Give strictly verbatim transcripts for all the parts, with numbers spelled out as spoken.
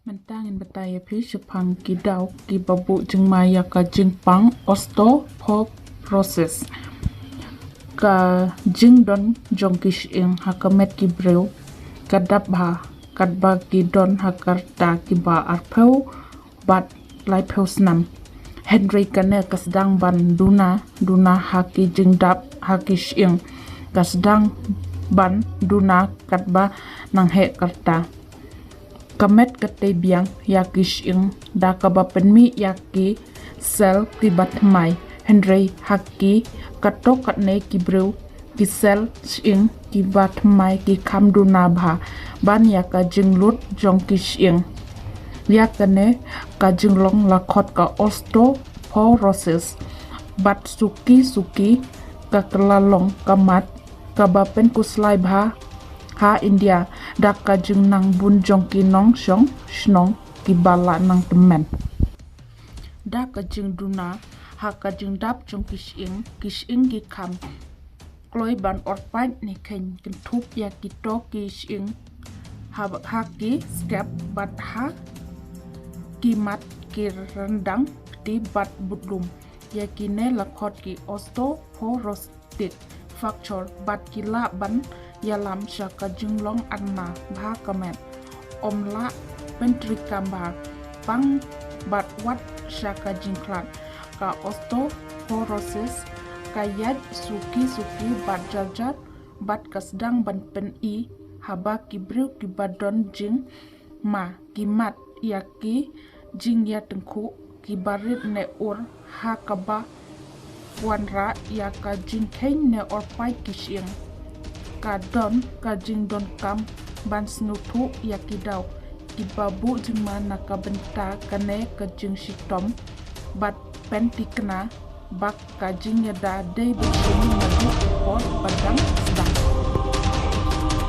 Mynta ngin batai ïa phi shaphang ki daw kiba buh jingma ïa ka jingpang osteoporosis. Ka jingdon jong ki shyieng ha ka met ki briew ka dap bha katba ki don ha ka rta kiba arphew bad laiphew snem. Hynrei kane ka sdang ban duna duna ha ki jingdap ha ki shyieng. Ka sdang ban duna katba nang heh ka rta. Ka met ka tei biang ïa ki shyieng da kaba pynmih ïa ki sel kiba thymmai. Hynrei ha ki katto katne ki briew ki sel shyieng kiba thymmai ki kham duna bha ban ïa ka jinglut jong ki shyieng. Ïa kane ka jinglong la khot ka osteoporosis. Bad suki suki ka kylla long ka mat kaba pynkhuslai bha ha India da ka jingnang bun jong ki nongshong shnong kiba la nang tymmen. Da ka jingduna ha ka jingdap jong ki shyieng, ki shyieng ki kham kloi ban orpait ne kheiñ, kynthup ïa kito ki shyieng ha, ha ki skep bad ha ki mat ki ryndang kti bad budlum. Ïa kine la khot ki osteoporosis fracture bad ki lah ban ïalam sha ka jinglong atma bha ka met. Ym lah pyntreikam bha, pang bad wat sha ka jingkhlad. Ka osteoporosis ka ïaid suki suki bad jar jar bad ka sdang ban pyni haba ki briew kiba don jingma ki mad ïa ki jingïatyngkhuh kiba rit ne ur ha kaba wanrah ïa ka jingkheiñ ne orpait ki shyieng. Ka don ka jingdonkam ban sngewthuh ïa ki daw kiba buh jingma na ka bynta kane ka jingshitom bad pyntikna ba ka jingïada dei beit shim naduh ka por ba dang sdang.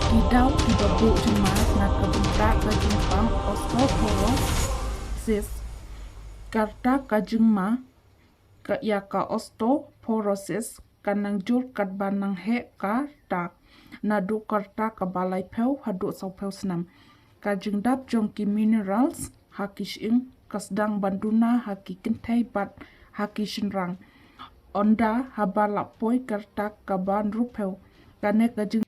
Ki daw kiba buh jingma na ka bynta ka jingpang osteoporosis. Ka rta ka jingma ka ïa ka osteoporosis ka nang jur katba nang heh ka rta, naduh ka rta kaba laiphew haduh sawphew snem. Ka jingdap jong ki minerals ha ki shyieng ka sdang ban duna ha ki kynthei bad ha ki shynrang. Ynda haba la poi ka rta kaba hynriewphew, kane ka jing